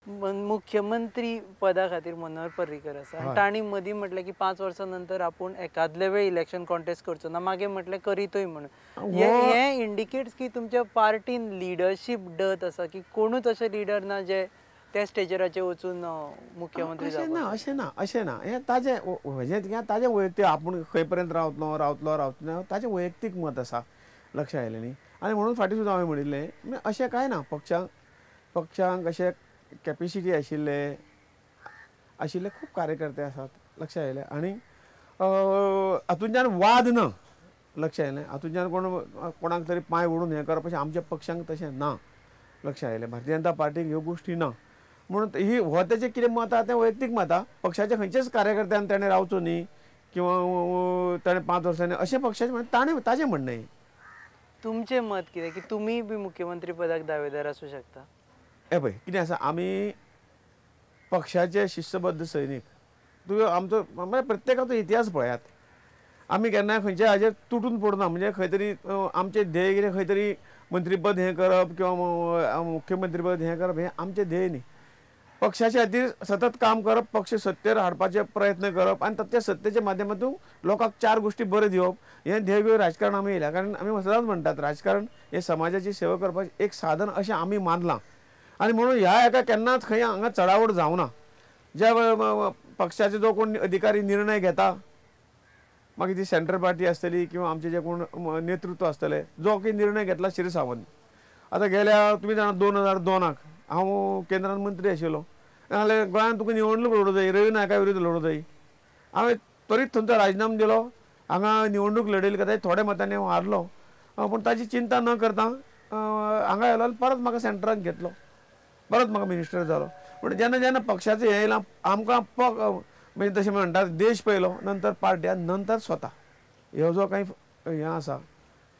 मुख्यमंत्री पदा खातीर मनोहर पर्रीकर आसा आनी तांणी मदीं म्हटलें की 5 वर्सां नंतर आपूण एकादले वेळ इलेक्शन कॉन्टेस्ट करचो ना, मागीर म्हटलें करीतूय म्हणून. हे इंडिकेट्स की तुमच्या पार्टीन लिडरशीप डत आसा की कोणूच अशें लिडर ना जे त्या स्टेजराचेर वचून मुख्यमंत्री अशें ना, अशें ना, अशें ना. हें ताजें हेजें ताजें वैयक्तीक, आपूण खंय पर्यंत रावतलो रावतलो रावतलो ताजें वैयक्तीक मत आसा, लक्ष आयलें न्ही. आनी म्हणून फाटीं सुद्दां हांवें म्हणिल्लें अशें कांय ना, पक्षांक पक्षांक अशें कॅपेसिटी आशिल्ले आशिल्ले खूब कार्यकर्ते आसात, लक्ष आयलें. आनी हातूंतल्यान वाद ना, लक्ष आयलें. हातूंतल्यान कोण कोणाक तरी पांय ओडून हें करप अशें आमच्या पक्षांक तशें ना, लक्ष आयलें. भारतीय जनता पार्टीक ह्यो गोश्टी ना म्हणून ही हो तेचें कितें मत आहा तें वैयक्तीक मत आहा. पक्षाच्या खंयच्याच कार्यकर्त्यान ताणें रावचो न्ही किंवा ताणें 5 वर्सांनी अशें पक्षाचें म्हणणें ताणें ताजें म्हणणें. तुमचें मत कितें की तुमी बी मुख्यमंत्री पदाक दावेदार आसूं शकता? हे पळय कितें आसा, आमी पक्षाचे शिस्तबद्ध सैनीक. तुवें आमचो म्हळ्यार प्रत्येकाचो इतिहास पळयात, आमी केन्नाय खंयच्या हाजेर तुटून पडना. म्हणजे खंय तरी आमचें ध्येय कितें खंय तरी मंत्रीपद हें करप किंवा मुख्यमंत्रीपद हें करप हें आमचें ध्येय न्ही. पक्षाच्या खातीर सतत काम करप, पक्ष सत्तेर हाडपाचे प्रयत्न करप आनी त्या सत्तेच्या माध्यमातून लोकांक 4 गोश्टी बऱ्यो दिवप हें ध्येय घेवन राजकारण आमी येयल्या. कारण आमी सदांच म्हणटात राजकारण हें समाजाची सेवा करपाचें एक साधन अशें आमी मानलां. आनी म्हणून ह्या हेका केन्नाच खंय हांगा चडावड जावना. ज्या पक्षाचे जो कोण अधिकारी निर्णय घेता, मागीर ती सेंट्रल पार्टी आसतली किंवा आमचे जे कोण नेतृत्व आसतलें, जो काही निर्णय घेतला शिरसावन. आतां गेल्या तुमी जाणा 2002 हांव केंद्रान मंत्री आशिल्लो, नाजाल्यार गोंयांत तुका निवडणूक लडोवंक जाय, रवी नायका विरुद्ध लडोवंक जाय. हांवें तरीच थंयचो राजिनामो दिलो, हांगा निवडणूक लडयली, कदाचित थोड्या मतांनी हांव हारलो, पूण ताची चिंता न करता हांगा आयलो, परत म्हाका सेंट्रान घेतलो, परत म्हाका मिनिस्टर जालो. पूण जेन्ना जेन्ना पक्षाचें हें येयलां आमकां म्हणजे तशें म्हणटात देश पयलो, नंतर पार्टी आनी नंतर स्वता. ह्यो जो कांय हें आसा,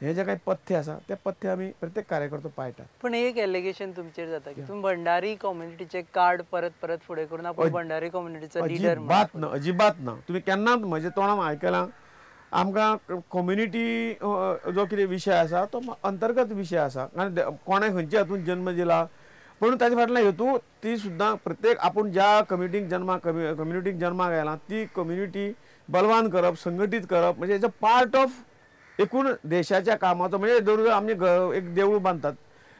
हे जे कांय पथ्य आसा ते पथ्य आमी प्रत्येक कार्यकर्तो पाळटात. पूण एक एलिगेशन तुमचेर जाता की तुमी भंडारी कम्युनिटीचे कार्ड परत परत फुडें करून आपूण भंडारी कम्युनिटीचो लिडर. अजिबात ना, अजिबात ना. तुमी केन्नाच म्हज्या तोंडान आयकलां आमकां कम्युनिटी जो कितें विशय आसा तो अंतर्गत विशय आसा, आनी कोणें खंयच्या हातून जन्म दिला पूण ताजे फाटल्यान हेतू ती सुद्दां प्रत्येक आपूण ज्या कम्युनिटीक जन्माक कम्युनिटीक जन्माक आयला ती कम्युनिटी बलवान करप, संघटीत करप, म्हणजे एज अ पार्ट ऑफ एकूण देशाच्या कामाचो. म्हणजे धरून आमचे एक देवूळ बांदतात,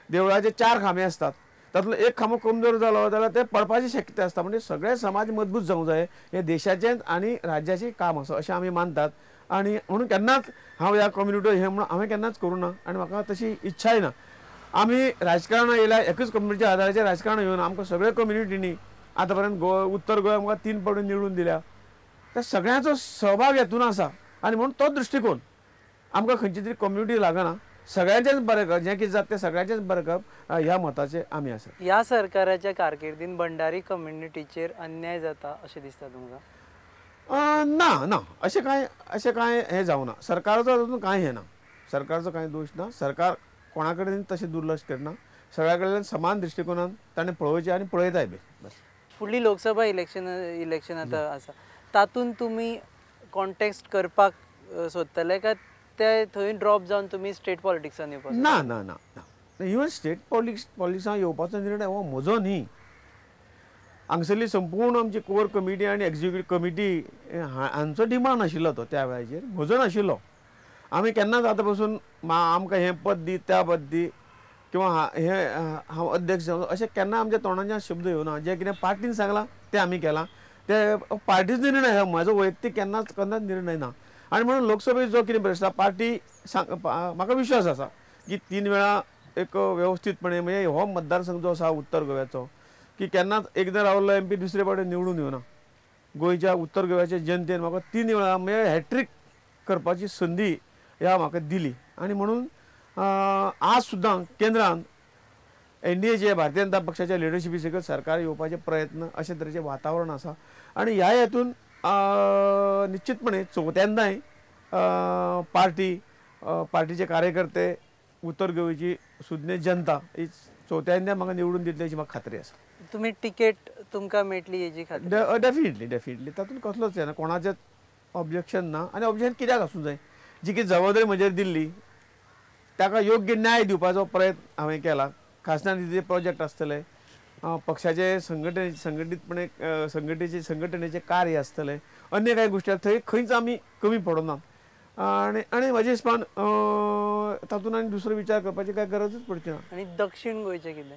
देवळाचे 4 खांबे आसतात, तातूंतलो एक खांबो कमजोर जालो जाल्यार ते पडपाची शक्यता आसता. म्हणजे सगळे समाज मजबूत जावंक जाय हें देशाचें आनी राज्याचें काम आसा अशें आमी मानतात. आनी म्हणून केन्नाच हांव ह्या कम्युनिटी हें म्हणून हांवें केन्नाच करूं ना आनी म्हाका तशी इच्छाय ना. आमी राजकारणां येयल्या एकूच कम्युनिटीच्या आदाराचेर राजकारण येवना, आमकां सगळ्या कम्युनिटींनी आतां पर्यंत गोवा उत्तर गोंय आमकां 3 फावटी निवडून दिल्या, त्या सगळ्यांचो सहभाग हेतून आसा. आनी म्हणून तो दृश्टिकोन आमकां खंयची तरी कम्युनिटी लागना, सगळ्यांचेंच बरें करप, जें कितें जाता तें सगळ्यांचेंच बरें करप ह्या मताचे आमी आसा. ह्या सरकाराच्या कारकिर्दीन भंडारी कम्युनिटीचेर अन्याय जाता अशें दिसता तुमकां? ना ना, अशें कांय अशें कांय हें जावना. सरकाराचो तातूंत कांय हें ना, सरकारचो कांय दोश ना. सरकार कोणा कडेन तशें दुर्लक्ष करना, सगळ्या कडेन समान दृश्टिकोनान ताणें पळोवचें आनी पळयताय बी. बस फुडली लोकसभा इलेक्शन आतां आसा तातूंत तुमी कॉन्टेस्ट करपाक सोदतले काय ते थंय ड्रॉप जावन तुमी स्टेट पॉलिटिक्सान येवपाक? ना ना ना ना, इवन स्टेट पॉलिटिक्सान येवपाचो निर्णय हो म्हजो न्ही. हांगसरली संपूर्ण आमची कोर कमिटी आनी एक्झिक्युटीव कमिटी हांचो डिमांड आशिल्लो तो त्या वेळाचेर, म्हजो नाशिल्लो. आमी केन्नाच आतां पसून आमकां हें पद दी त्या पद दी किंवा हें हांव अध्यक्ष जावं अशें केन्ना आमच्या तोंडांच्यान शब्द येवना. जें कितें पार्टीन सांगलां तें आमी केलां, ते पार्टीचो निर्णय, म्हजो वैयक्तीक केन्नाच केन्नाच निर्णय ना. आनी म्हणून लोकसभेत जो कितें प्रश्न पार्टी सांग, म्हाका विश्वास आसा की 3 वेळा एक वेवस्थीतपणे म्हणजे हो मतदारसंघ जो आसा उत्तर गोव्याचो की केन्नाच एकदां रावल्लो एम पी दुसरे फावटी निवडून येवना. गोंयच्या उत्तर गोव्याच्या जनतेन म्हाका 3 वेळा म्हणजे हॅट्रीक करपाची संदी ह्या म्हाका दिली. आनी म्हणून आज सुद्दां केंद्रान एनडीएचे भारतीय जनता पक्षाच्या लिडरशिपी सकयल सरकार येवपाचे प्रयत्न अशे तरेचें वातावरण आसा. आनी ह्या हेतून निश्चितपणे चवथ्यांदाय पार्टी पार्टीचे कार्यकर्ते उत्तर गोंयची सुज्ञ जनता ही चवथ्यांदा म्हाका निवडून दितली अशी म्हाका खात्री आसा. तुमी तिकेट तुमकां मेळटली हेजी खात्री? डेफिनेटली डेफिनेटली, तातूंत कसलोच ना, कोणाचें ऑब्जेक्शन ना. आनी ऑब्जेक्शन कित्याक आसूं जाय, जी कितें जबाबदारी म्हजेर दिल्ली ताका योग्य न्याय दिवपाचो प्रयत्न हांवें केला. खासदार निधीचे प्रोजेक्ट आसतले, पक्षाचे संघटने संघटीतपणे संघटेचे संघटनेचे कार्य आसतलें, अन्य कांय गोश्टी थंय खंयच आमी कमी पडना आनी आनी म्हज्या हिसपान तातूंत आनी दुसरो विचार करपाची कांय गरजूच पडची ना. आनी दक्षिण गोंयचें कितें?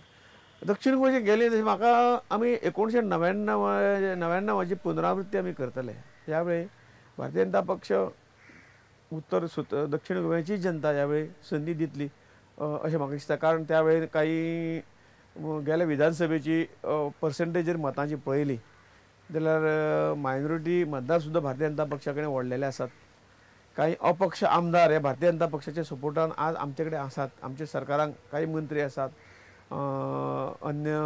दक्षिण गोंयचें गेलें तशें म्हाका आमी 1999 पुनरावृत्ती आमी करतले. ह्या वेळी भारतीय जनता पक्ष उत्तर दक्षिण गोंयची जनता ह्या वेळी संदी दितली अशें म्हाका दिसता. कारण त्या वेळी काही गेल्या विधानसभेची पर्संटेजर मतांची पळयली जाल्यार मायनॉरिटी मतदार सुद्दां भारतीय जनता पक्षा कडेन ओडलेले आसात. काही अपक्ष आमदार हे भारतीय जनता पक्षाच्या सपोर्टान आज आमचे कडेन आसात. आमच्या सरकारांक काही मंत्री आसात, अन्य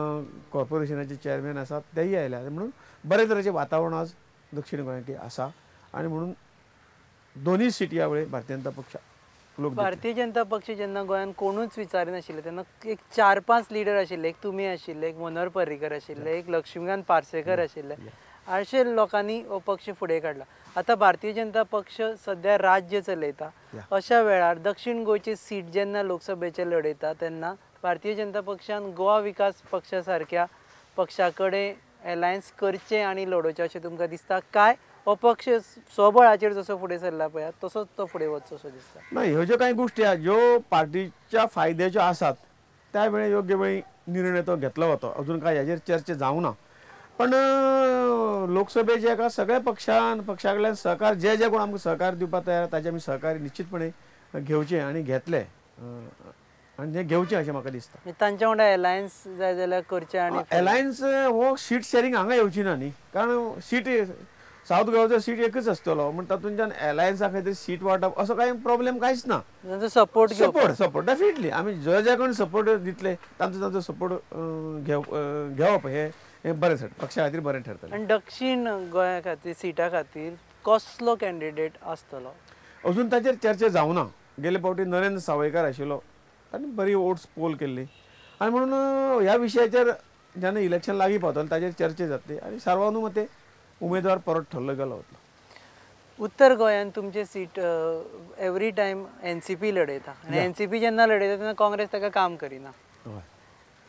कॉर्पोरेशनाचे चेअरमॅन आसात, तेय आयल्या. म्हणून बरे तरेचें वातावरण आज दक्षिण गोंयांत आसा आनी म्हणून दोनूय सीट ह्या वेळी भारतीय जनता पक्ष लोक. भारतीय जनता पक्ष जेन्ना गोंयांत कोणूच विचारिनाशिल्ले तेन्ना एक 4-5 लिडर आशिल्ले. एक तुमी आशिल्ले, एक मनोहर पर्रीकर आशिल्ले, एक लक्ष्मीकांत पार्सेकर आशिल्ले, अशे लोकांनी हो पक्ष फुडें काडला. आतां भारतीय जनता पक्ष सद्या राज्य चलयता. अशा वेळार दक्षिण गोंयची सीट जेन्ना लोकसभेचे लढयता तेन्ना भारतीय जनता पक्षान गोवा विकास पक्षा सारक्या पक्षा कडेन एलायन्स करचें आनी लडोवचें अशें तुमकां दिसता काय हो पक्ष स्वबळाचेर जसो फुडें सरला पळय तसोच तो फुडें वचचो असो दिसता? ना, ह्यो ज्यो कांय गोश्टी आसा ज्यो पार्टीच्या फायद्याच्यो आसात त्या वेळी योग्य वेळी निर्णय तो घेतलो वता. अजून कांय हाजेर चर्चा जावना, पण लोकसभेचे एका सगळ्या पक्षान पक्षा कडल्यान सहकार जे जे कोण आमकां सहकार दिवपाक तयार ताजे आमी सहकार्य निश्चितपणे घेवचे आनी घेतले आनी ते घेवचे अशें म्हाका दिसता. तांच्या वांगडा एलायन्स जाय जाल्यार करचें? आनी एलायन्स हो सीट शेअरिंग हांगा येवची ना न्ही, कारण सीट सावथ गोवाचो सीट एकच आसतलो, म्हण तातूंतल्यान एलायन्सा खातीर सीट वांटप असो कांय प्रॉब्लेम कांयच ना. सपोर्ट सपोर्ट सपोर्ट डेफिनेटली आमी जे जे कोण सपोर्ट दितले तांचो तांचो सपोर्ट घेवप हे बरें पक्षा खातीर बरें ठरतलें. आनी दक्षिण गोंया खातीर सिटा खातीर कसलो कॅन्डिडेट आसतलो अजून ताचेर चर्चा जावना. गेले फावटी नरेंद्र सावयकार आशिल्लो, ताणें बरी वोट्स पोल केल्ली आनी म्हणून ह्या विशयाचेर जेन्ना इलेक्शन लागीं पावतलें ताचेर चर्चा जातली आनी सर्वानुमते उमेदवार परत ठरलो गेलो वतलो. उत्तर गोंयांत तुमचे seat every time NCP लढयता आनी एनसीपी जेन्ना लढयता तेन्ना काँग्रेस ताका काम करिना.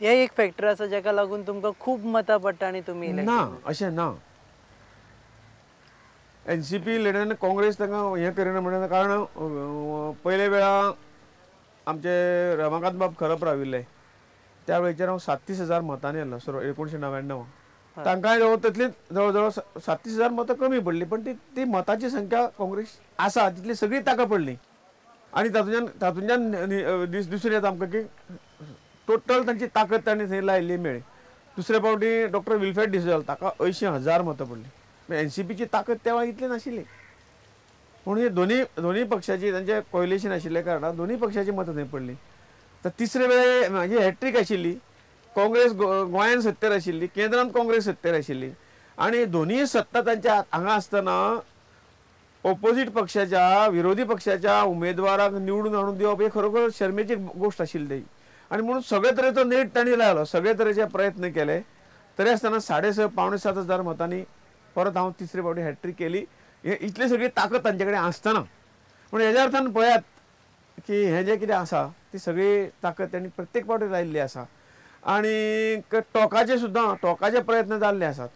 हे एक फॅक्टर आसा जाका लागून तुमकां खूब मतां पडटा आनी तुमी ना अशें ना. एनसीपी लढयना काँग्रेस तांकां हें करिना म्हणून कारण पयले वेळा आमचे रमाकांत बाब खरप राविल्ले त्या वेळेचेर हांव 37,000 मतांनी आयलो 1999. तांकांय जवळ तितलीच जवळ जवळ 37,000 मतां कमी पडली, पण ती मतांची संख्या काँग्रेस आसा तितली सगळी ताका पडली आनी तातूंतल्यान तातूंतल्यान दिसून येता आमकां की टोटल तांची ताकद तांणी थंय लायिल्ली मेळ्ळी. दुसरे फावटी डॉक्टर विल्फ्रेड डिसोजा ताका 80,000 मतां पडली. एनसीपीची ताकद त्या वेळार इतली नाशिल्ली. पूण हे दोनूय पक्षाची तांचे कोयलेशन आशिल्ल्या कारणान दोनूय पक्षाची मतां थंय पडली. तर तिसरे वेळे म्हाजी हॅट्रीक आशिल्ली. काँग्रेस गोंयांत सत्तेर आशिल्ली, केंद्रांत काँग्रेस सत्तेर आशिल्ली आनी दोनूय सत्ता तांच्या हांगा आसतना ओपोजीट पक्षाच्या विरोधी पक्षाच्या उमेदवाराक निवडून हाडून दिवप हे खरोखर शर्मेची गोश्ट आशिल्ली ती. आनी म्हणून सगळे तरेचो नेट तांणी लायलो, सगळे तरेचे प्रयत्न केले, तरी आसतना 6.5 6.75 मतांनी परत हांव तिसरे फावटी हॅट्रीक केली. हे इतली सगळी ताकद तांचे कडेन आसतना पूण हेज्या अर्थान पळयात की हें जें कितें आसा ती सगळी ताकद तांणी प्रत्येक फावटी लायिल्ली आसा आनी टोकाचे सुद्दां टोकाचे प्रयत्न जाल्ले आसात.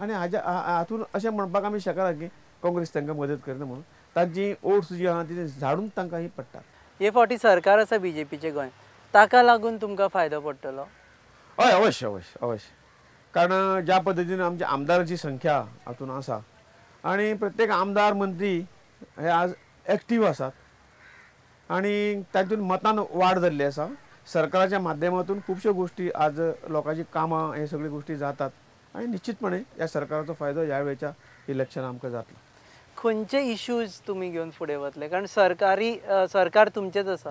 आनी हाज्या हातून अशें म्हणपाक आमी शकना की काँग्रेस तांकां मदत करिना म्हणून. तांची ओट्स जी आहा ती झाडून तांकां ही पडटा. हे फावटी सरकार आसा बीजेपीचें गोंय, ताका लागून तुमकां फायदो पडटलो? हय, अवश्य अवश्य अवश्य. कारण ज्या पद्दतीन आमच्या आमदारांची संख्या हातून आसा आनी प्रत्येक आमदार मंत्री हे आज एक्टीव आसात आनी तातूंत मतान वाड जाल्ली आसा. सरकाराच्या माध्यमातून खुबश्यो गोश्टी आज लोकांची कामां हे सगळ्यो गोश्टी जातात आनी निश्चितपणे ह्या सरकाराचो फायदो ह्या वेळच्या इलेक्शनाक आमकां जातलो. खंयचे इश्यूज तुमी घेवन फुडें वतले? कारण सरकारी सरकार तुमचेच आसा,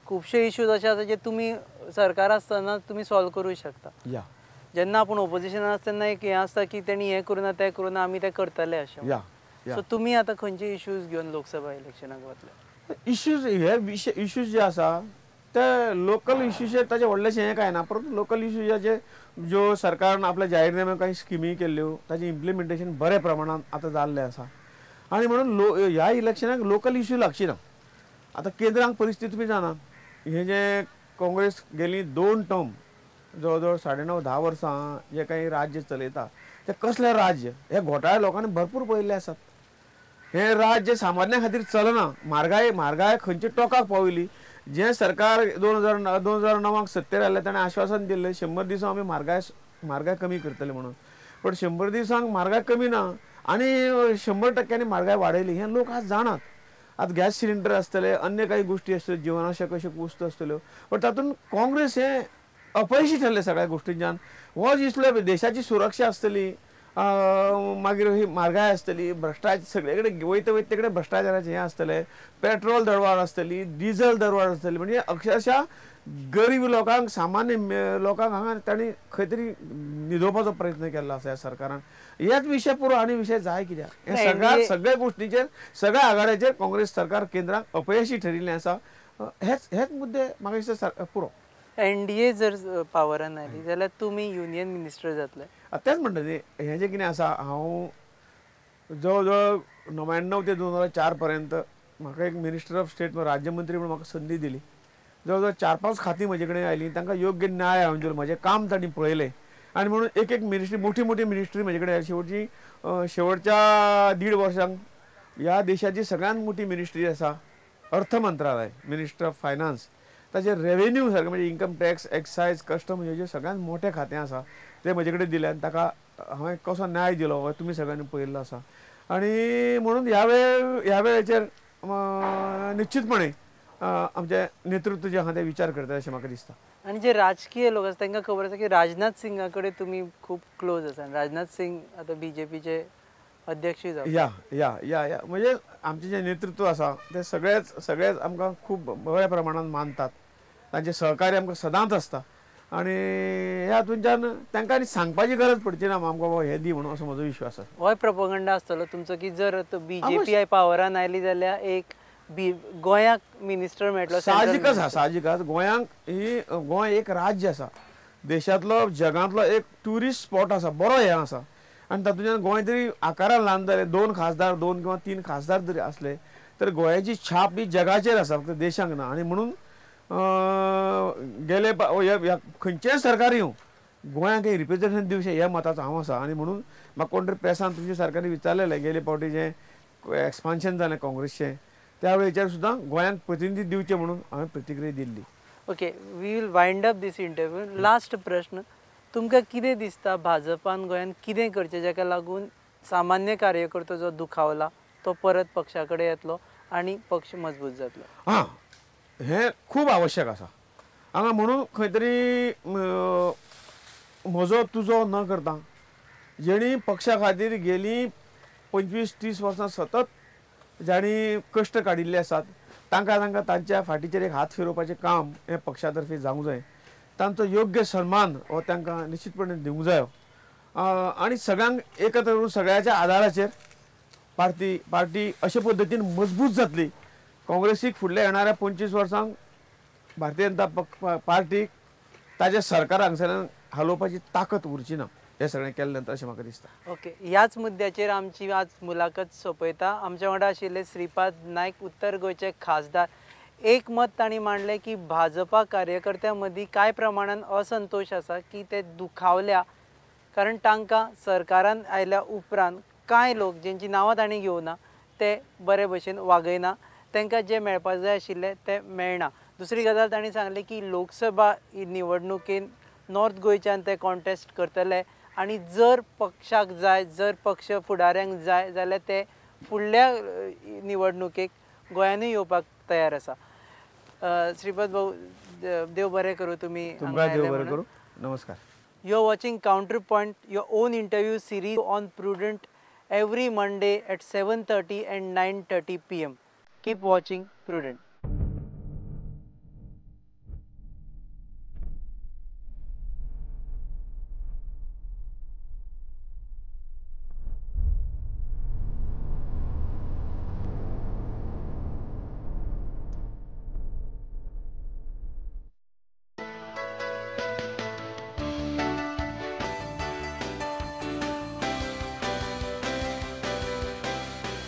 खुबशे इश्यूज अशे आसा जे तुमी सरकार आसतना तुमी सॉल्व करूं शकता. या जेन्ना आपूण ओपोजिशनान आसता तेन्ना एक हें आसता की तेणी हें करूं ना तें करूं ना आमी तें करतले अशें. या सो तुमी आतां खंयचे इश्यूज घेवन लोकसभा इलेक्शनाक वतले? इश्यूज हे विशय इश्यूज जे आसा ते लोकल इश्यूचेर ताजें व्हडलेशें हें कांय ना, परंतु लोकल इश्यूजाचे ज्यो सरकारान आपल्या जाहीरनाम्याक कांय स्किमी केल्ल्यो ताजें इम्प्लिमेंटेशन बऱ्या प्रमाणान आतां जाल्लें आसा आनी म्हणून ह्या इलेक्शनाक लोकल इश्यू लागची ना. आतां केंद्रांक परिस्थिती तुमी जाणा, हें जें काँग्रेस गेली 2 टर्म जवळ जवळ 9.5 10 वर्सां जे काही राज्य चलयता तें कसलें राज्य हे घोटाळे लोकांनी भरपूर पळयल्ले आसात. हें राज्य सामान्या खातीर चलना. म्हारगाय खंयच्या टोकाक पावयली. जें सरकार 2009 सत्तेर आयलें ताणें आश्वासन दिल्लें 100 दिसां आमी म्हारगाय कमी करतले म्हणून, पण 100 दिसांक म्हारगाय कमी ना आनी 100% म्हारगाय वाडयली हें लोक आज जाणात. आतां गॅस सिलिंडर आसतले, अन्य काही गोश्टी आसतल्यो, जिवनाशक अश्यो वस्तू आसतल्यो, पण तातूंत काँग्रेस हें अपयशी ठरलें सगळ्या गोश्टींच्यान. हो दिसलो देशाची सुरक्षा आसतली, मागीर ही म्हारगाय आसतली, भ्रश्टाचार सगळे कडेन वयता वयता ते कडेन भ्रश्टाचाराचें हें आसतलें, पेट्रोल दरवाड आसतली, डिझल दरवाड आसतली, म्हणजे अक्षरशः गरीब लोकांक सामान्य लोकांक हांगा तांणी खंय तरी न्हिदोवपाचो प्रयत्न केल्लो आसा ह्या सरकारान. हेच विशय पुरो आनी विशय जाय कित्याक. हे सगळ्या गोश्टीचेर सगळ्या आघाड्याचेर काँग्रेस सरकार केंद्राक अपयशी ठरिल्लें आसा. हेच मुद्दे म्हाका दिसता पुरो. एनडीए जर पावरान आयली जाल्यार तुमी युनियन मिनिस्टर जातले. तेंच म्हणटा न्ही, हें जें कितें आसा, हांव जवळ जवळ 99 ते 2004 पर्यंत म्हाका एक मिनिस्टर ऑफ स्टेट राज्यमंत्री म्हणून म्हाका संदी दिली. जवळ जवळ 4-5 खातीं म्हजे कडेन आयलीं, तांकां योग्य न्याय हांवें दिलो, म्हजें काम तांणी पळयलें आनी म्हणून एक एक मिनिस्ट्री, मोठी मोठी मिनिस्ट्री म्हजे कडेन आयली. शेवटच्या 1.5 वर्सांक ह्या देशाची सगळ्यांत मोठी मिनिस्ट्री आसा अर्थ मंत्रालय, मिनिस्टर ऑफ फायनान्स. ताचेर रेवेन्यू सारकें म्हणजे इन्कम टॅक्स, एक्सायज, कस्टम ह्यो ज्यो सगळ्यांत मोठें खातें आसा तें म्हजे कडेन दिलें आनी ताका हांवें कसो न्याय दिलो हो तुमी सगळ्यांनी पळयल्लो आसा. आनी म्हणून ह्या वेळेचेर निश्चितपणे आमचें नेतृत्व जें आसा तें विचार करतलें अशें म्हाका दिसता. आनी जे राजकीय लोक आसा तांकां खबर आसा की राजनाथ सिंगा कडेन तुमी खूब क्लोज आसा. राजनाथ सिंग आतां बीजेपीचे अध्यक्षूय जावं. या या या या म्हणजे आमचें जें नेतृत्व आसा तें सगळेच आमकां खूब बऱ्या प्रमाणान मानतात, तांचें सहकार्य आमकां सदांच आसता आनी ह्या हातूंतल्यान तांकां आनी सांगपाची गरज पडची ना आमकां बाबा हें दी म्हणून, असो म्हजो विश्वास आसा. होय प्रोपोगंडा आसतलो तुमचो की जर बीजेपी पावरान आयली जाल्यार एक गोंयाक मिनिस्टर मेळटलो. साहजीक आसा, साहजीक आसा. गोंयांक ही गोंय एक राज्य आसा, देशांतलो जगांतलो एक ट्युरिस्ट स्पॉट आसा, बरो हें आसा आनी तातूंतल्यान गोंय तरी आकारान ल्हान जालें, 2 खासदार 2 किंवा 3 खासदार जरी आसले तर गोंयाची छाप ही जगाचेर आसा, फक्त देशांक ना. आनी म्हणून गेले खंयचेंय सरकार येवं गोंयांक एक रिप्रेजेंटेशन दिवचें ह्या मताचो हांव आसा. आनी म्हणून म्हाका कोण तरी प्रेसान तुमच्या सरकारान विचारलेलें गेले फावटी जें एक्सपान्शन जालें काँग्रेसचें त्या वेळेचेर सुद्दां गोंयांक प्रतिनिधी दिवचें म्हणून हांवें प्रतिक्रिया दिल्ली. Okay, we will wind up this interview. Last प्रश्न, तुमकां कितें दिसता भाजपान गोंयांत कितें करचें जाका लागून सामान्य कार्यकर्तो जो दुखावला तो परत पक्षा कडेन येतलो आनी पक्ष मजबूत जातलो? हां, हें खूब आवश्यक आसा. हांगा म्हणून खंय तरी म्हजो तुजो न करता जेणी पक्षा खातीर गेली 25-30 वर्सां सतत जाणी कश्ट काडिल्ले आसात तांकां तांकां तांच्या फाटीचेर एक हात फिरोवपाचें काम हें पक्षा तर्फे जावंक जाय. तांचो योग्य सन्मान हो तांकां निश्चितपणे दिवंक जायो आनी सगळ्यांक एकत्र करून सगळ्याच्या आदाराचेर पार्टी अशे पद्दतीन मजबूत जातली. काँग्रेसीक फुडल्या येणाऱ्या 25 वर्सांक भारतीय जनता पार्टीक ताच्या सरकार हांगसरल्यान हालोवपाची ताकद उरची ना हें सगळें केलें नंतर अशें म्हाका दिसता. ओके, ह्याच मुद्द्याचेर आमची आज मुलाखत सोंपयता. आमच्या वांगडा आशिल्ले श्रीपाद नायक, उत्तर गोंयचे खासदार. एक मत तांणी मांडलें की भाजपा कार्यकर्त्यां मदीं कांय प्रमाणान असंतोश आसा की ते दुखावल्या, कारण तांकां सरकारान आयल्या उपरांत कांय लोक जेंची नांवां तांणी घेवना ते बरे भशेन वागयना, तांकां जें मेळपाक जाय आशिल्लें तें मेळना. दुसरी गजाल तांणी सांगलें की लोकसभा निवडणुकेन नॉर्थ गोंयच्यान ते कॉन्टेस्ट करतले आनी जर पक्षाक जाय, जर पक्ष फुडाऱ्यांक जाय जाल्यार ते फुडल्या निवडणुकेक गोंयानूय येवपाक तयार आसा. श्रीपाद भाऊ, देव बरें करूं, तुमी देव बरें करूं. नमस्कार. You are watching Counterpoint, your own interview series on Prudent every Monday at 7:30 and 9:30 PM. Keep watching Prudent.